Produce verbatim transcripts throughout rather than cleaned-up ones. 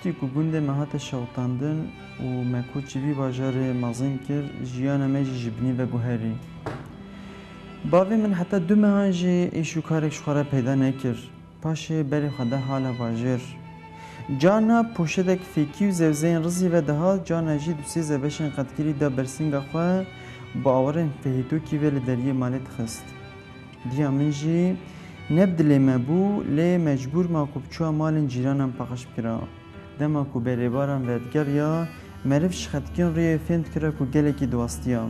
Ku gundê me hate şewitandin û me koçî vî bajarê mezin kir, jiyana me jî ji binî ve guherî. Bavê min heta du mehan jî îş û karek ji xwe re peyda nekir. Paşê berê xwe da hala bajêr. Carna poşetek fêkî û zewzeyên rizî ve dihat, carna jî du sê zebeşên qetkirî da bersinga xwe, bi awarên fehîtokî ve li deriyê malê dixist. Diya min jî ne bi dilê me bû, lê mecbûr ma ku bi çûya malên cîranan paqij bikira. Dema ku berêbaran vedigeriya, meriv ji xetikên rûyê fêm dikira ku gelekî diwastiya.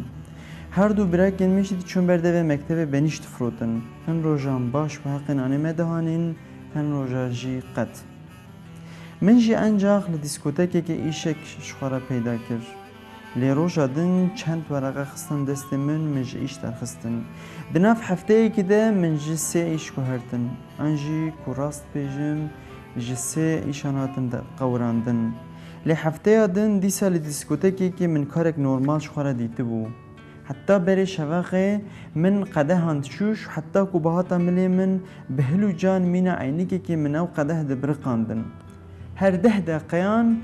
Her du birakên min jî diçûn ber devê mektebê benîş difirotin. Hin rojan baş bi heqê nanê me dihanîn, hin roja jî qet. Min jî encax li dîskotekekê îşek ji xwe re peyda kir. Lê roja din çend wereqe xistin destê min, min ji îş derxistin. Di nav hefteyekî de min ji sê îş guhertin. An jî ku rast bêjim, ji sê îşan hatin de qewirandin. Lê hefteya din dîsa li dîskotekekê min karek normal ji xwe re dîtibû. Heta berê şevexê min qedehan dişûş, heta ku bihata milê min bi hil û can mîna eynikekê min ew qedeh dibiriqandin. Her deh deqeyan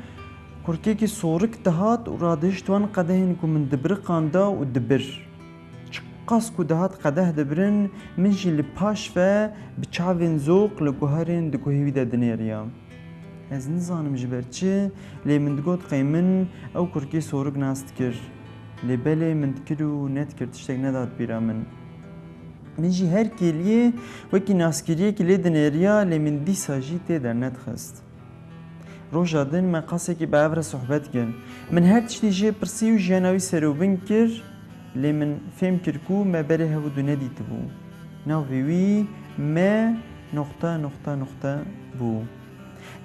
kurkekî sorik dihat û radihişt wan qedehên ku min dibiriqanda û dibir. Çiqas ku dihat qedeh dibirin, min jî li paş ve bi çavên zoq li guherên di guhê wî de dinêriya. Ez nizanim ji ber çi, lê min digot qey min ew kurkê sorik nas dikir. Lê belê min dikir û nedikir, tiştek nedat bîra min. Min jî her kêliyê wekî naskiriyekî lê dinêriya, lê min dîsa jî tê dernedixist. Roja din me qasekî bi ev re sohbet kir. Min her tiştî jê pirsî û jiyana wî serûbin kir, lê min fêm kir ku me berê hev û du nedîtibû. Navê wî me noqta noqta noqta bû.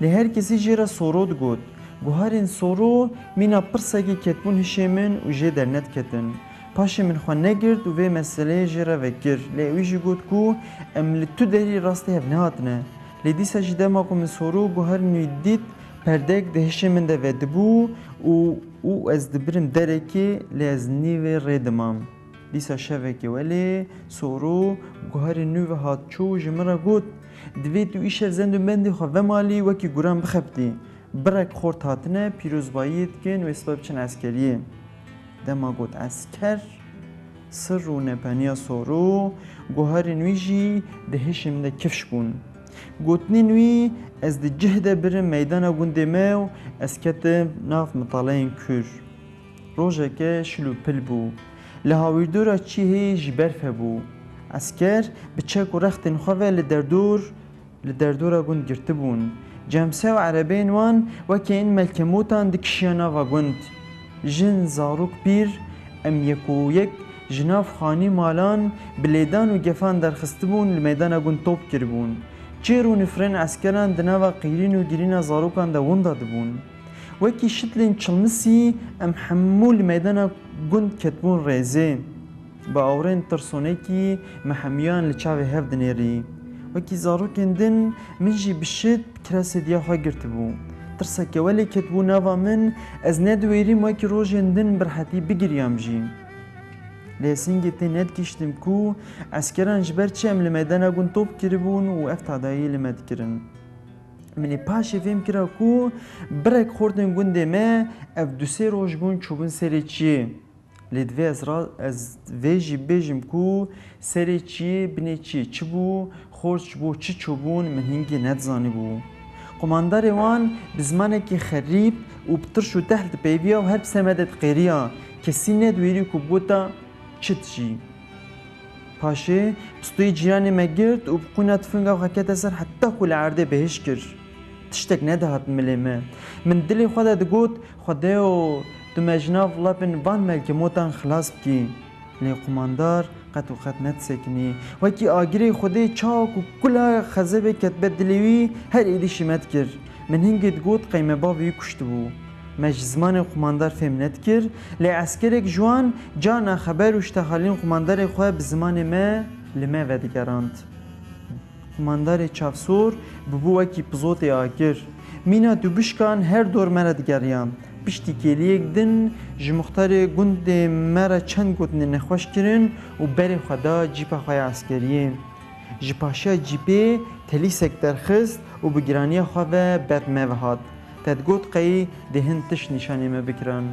Lê her kesî jê re Soro digot. Guharên Soro mîna pirsekê ketibûn hişê min û jê dernediketin. Paşê min xwe negirt û vê meseleyê jê re vekir. Lê wî jî got ku em li tu derî rastî hev nehatine. Lê dîsa jî dema ku min Soro û guharên wî dît, perdek di hişê min de vedibû û, û ez dibirim derekê, lê ez nîvê rê dimam. Dîsa şevekê welê Soro guharên nû ve hat çû û ji min re got, "Divê tu îşev zend û mendê xwe vemalî wekî guran bixebitî. Birek xort hatine, pîrozbayiyê dikin wê sibe biçin eskeriyê." Dema got esker, sir û nepeniya Soro, guharên wî jî di hişê min de kifş bûn. Gotinên wî ez di cih de birim meydana gundê me û ez ketim nav mitaleyên kûr. Rojeke şil û pil bû. Li hawîrdora çiyê ji berf hebû. Esker bi çek û rextên xwe ve li derdor, li derdora gund girtibûn. Cemse û erebeyên wan weke yên melkemotan dikişiya nava gund. Jin, zarok, pîr, em yek û yek ji nav xanî malan bi lêdan û gefan derxistibûn, li meydana gund top kiribûn. Çêr û nifrên eskeran di nava qîrîn û girîna zarokan de winda dibûn. Wekî şitlên çilmisî em hemû li meydana gund ketibûn rêzê. Bi awirên tirsonekî me hemiyan li çavê hev dinêrî. Wekî zarokên din min jî bi şit bi kiresê diya xwe girtibû. Tirseke welê ketibû nava min, ez nediwêrîm wekî rojên din bi rehetî bigiriyam jî. Lê singê tê nedikiştim ku eskeran ji ber çi em li meydana gund top kiribûn û ev tadayî li me dikirin. Min ê paşê fêm kira ku birek xortên gundê me ev du sê roj bûn çûbûn serê çiyê. Lê divê ez ra-, ez vê jî bêjim ku serê çiyê, binê çiyê çi bû, xort ji bo çi çûbûn, min hingê nedizanîbû. Qumandarê wan bi zimanekî xerîb û bi tirş û tehl dipeyiviya û her bi ser me de diqêriya. Kesî nediwêrî ku bigota çi dijî. Paşê pistoyê cîranê me girt û bi qûna tifinga xwe kete ser heta ku li erdê bêhişt kir. Tiştek nedihat milê me. Min dilê xwe de digot, "Xwedeyo, tu me ji nav lapên van melkemotan xilas bikî." Lê qumandar qet û qet nedisekinî. Wekî agirê Xwedê çawa ku kula xezebê ketibe dilê wî, her êdî şîmet kir. Min hingê digot, qey me bavê wî kuştibû. Me ji zimanê qumandar fêm nedikir, lê eskerek ji wan carna xeber û ştexalîn qumandarê xwe bi zimanê me li me vedigerand. Qumandarê çavsor bûbû wekî pizotê agir. Mîna dubişkan her dor me re digeriya. Piştî kêliyek din ji muxtarê gundê me re çend gotinên nexweş kirin û berê xwe da cîpa xwe ya eskeriyê. Ji paşiya cîpê telîsek derxist û bi giraniya xwe ve ber me ve hat. Te digot qey dê hin tişt nîşanê me bikiran.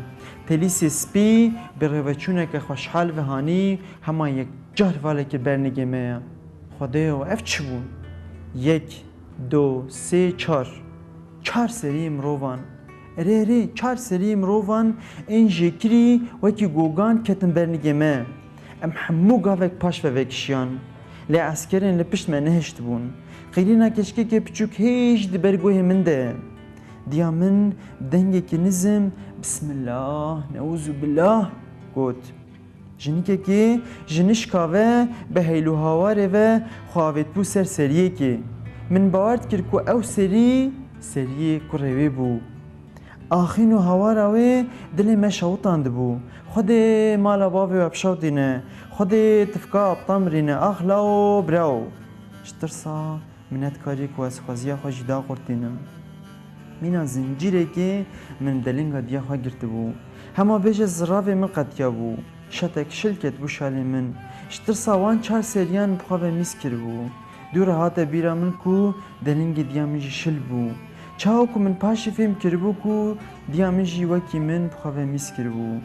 Telîsê spî bi rêveçûneke xweşhal ve hanî, hema yekcar valekî bernigê me ye. Xwedêyo, ev çi bû? Yek, do, sê, çar. Çar seriyê mirovan. Erê, erê, çar seriyê mirovan ên jêkirî wekî gogan ketin bernigê me. Em hemû gavek paş ve vekişiyan. Lê eskerên li pişt me nehiştibûn. Qîrîna keçikekê piçûk hêj di ber guhê min de. Diya min bi dengekî nizm, "Bismillah, neuzubillah," got. Jinikekî ji nişka ve bi heyl û hawarê ve xwe avêtbû ser seriyekê. Min bawer dikir ku ew serî, seriyê kurê wê bû. Axîn û hawara wê dilê me şewitandibû. "Xwedê mala bavê we bişewtîne. Xwedê tifka apta mirîne. Ax lawo birawo." Ji tirsa minetkarî ku ez xweziya xwe jî daqurtînim. Mîna zincîrekê min delinga diya xwe girtibû. Hema bêje ziravê min qetiyabû. Şetek şil ketibû şalê min. Ji tirsa wan çar seriyan bi xwe ve mîs kiribû. Dû re hate bîra min ku delingê diya min jî şil bû. Çawa ku min paşê fêm kiribû ku diya min jî wekî min bi xwe ve mîs kiribû.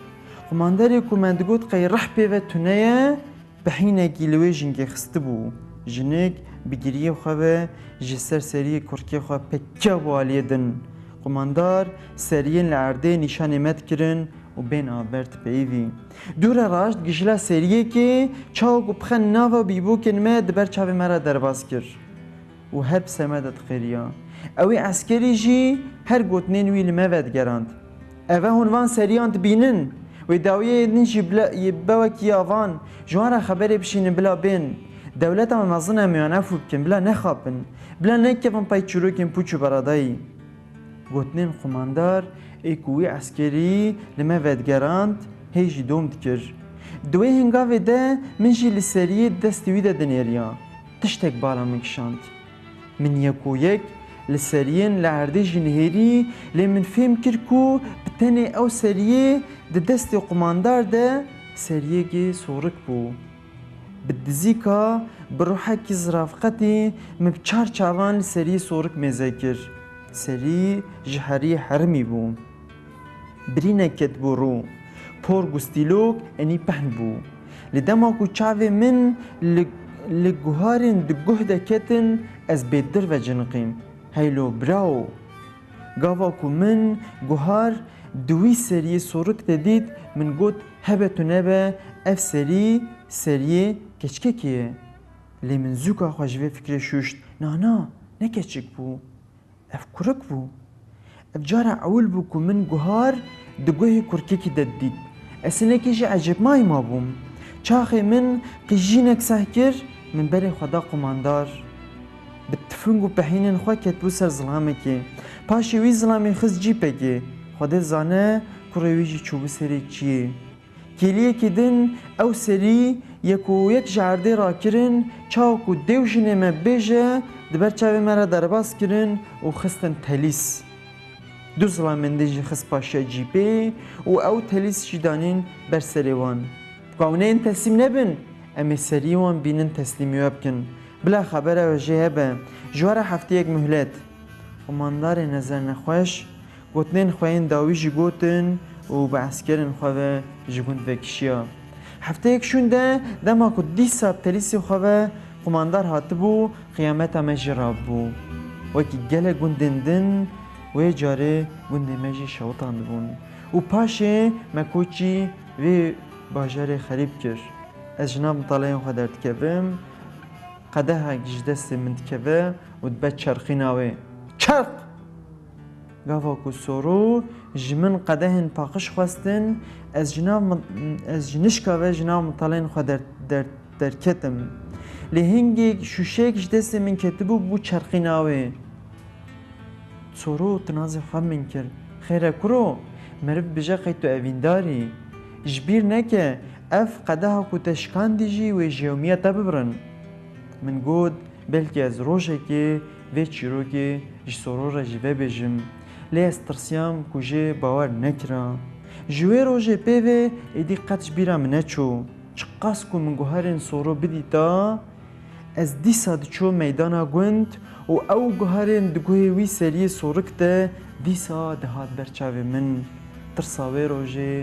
Qumandarê ku me digot qey rih pê ve tune ye, pehînekî li wê jinkê xistibû. Jinik bi giriyê xwe ve ji ser seriyê kurkê xwe pekiyabû aliyê din. Qumandar seriyên li erdê nîşanê me dikirin û bên avbert peyivî. Dû re raşt gijila seriyekê, çawa ku bixen nava bîbokên me di ber çavê me re derbas kir û her bi ser me de diqêriya. Ewî eskerî jî her gotinên wî li me vedigerand. Eve hûn van seriyan dibînin? Wê dawiyê din jî bila, yê bewekî ya van, ji wan re xeberê bişînin bila bên. Dewleta me mezin e, em ê wan efû bikin, bila nexapin. Bila nekevin pey çîrokên pûç û beradayî. Gotinên qumandar ê ku wî eskerî li me vedigerand, hê jî dom dikir. Di wê hingavê de min jî li seriyê destê wî de dinêriya. Tiştek bala min kişand. Min yek û yek li seriyên li erdê jî nihêrî, lê min fêm kir ku bi tenê ew seriyê di destê qumandar de seriyekê sorik bû. Bi dizîka, bi ruhekî zirafqetî min bi çar çavan li seriyê sorik mêze kir. Serî ji heriyê herimî bû. Birînek ketibû rû. Porg û stîlok enî pehn bû. Li dema ku çavê min li, li guharên di guh de ketin, ez bêdir ve ciniqîm. Heylo, birawo! Gava ku min guhar di wî seriyê sorik de dît, min got, "Hebe tu nebe, ev serî, seriyê keçikekê ye." Lê min zûka xwe ji vê fikrê şûşt. Na, na, ne keçik bû. Ev kurik bû. Ev cara ewil bû ku min guhar di guhê kurkekî de didît. Ez hinekî jî ecêbmayî mabûm. Çaxê min qîjînek seh kir, min berê xwe da qumandar. Bi tifing û pehînên xwe ketibû ser zilamekê. Paşê wî zilamê xist cîpekê. Xwedê zane kurê wî jî çûbû serê çiyê. Kêliyekî din ew serî yek û yek ji erdê rakirin, çawa ku dê û jinê me bêje, di ber çavê me re derbas kirin û xistin telîs. Du zilamên din jî xist paşiya cîpê û ew telîs jî danîn ber serê wan. Ka hûn ên teslîm nebin, em ê seriyê wan bînin teslîmî we bikin. Bila xebera we jê hebe, ji we re hefteyek muhlet. Qumandarê nezernexweş, gotinên xwe yên dawî jî gotin û bi eskerên xwe ve ji gund vekişiya. Hefteyek şûnde, dema ku dîsa bi telîsê xwe ve qumandar hatibû, qiyameta me jî rabû. Wekî gelek gundên din, wê carê gundê me jî şewitandibûn. Û paşê me koçî vê bajarê xerîb kir. Ez ji nav mitaleyên xwe derdikevim, qedehek ji destê min dikeve û dibe çerxîna wê. Çerx! Gava ku Soro ji min qedehên paqij xwestin, ez ji nav min, ez ji nişka ve ji nav mitaleyên xwe der, der, derketim. Lê hingê şûşeyek ji destê min ketibû, bû çerxîna wê. Soro, tu nazê xwe min kir. Xêr e kuro, meriv bije qey tu evîndar î. Ji bîr neke, ev qedeha ku te şikandî jî wê ji yewmiya te bibirin. Min got, belkî ez rojekê vê çîrokê ji Soro re jî vebêjim. Lê ez tirsiyam ku jê bawer nekira. Ji wê rojê pê ve êdî qet ji bîra min neçû. Çiqas ku min guherên Soro bidîta, ez dîsa diçûm meydana gund Û ew guherên di guhê wî seriyê sorik de dîsa dihat ber çavê min. Tirsa wê rojê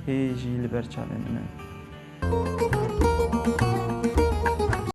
hê jî li ber çavê min e.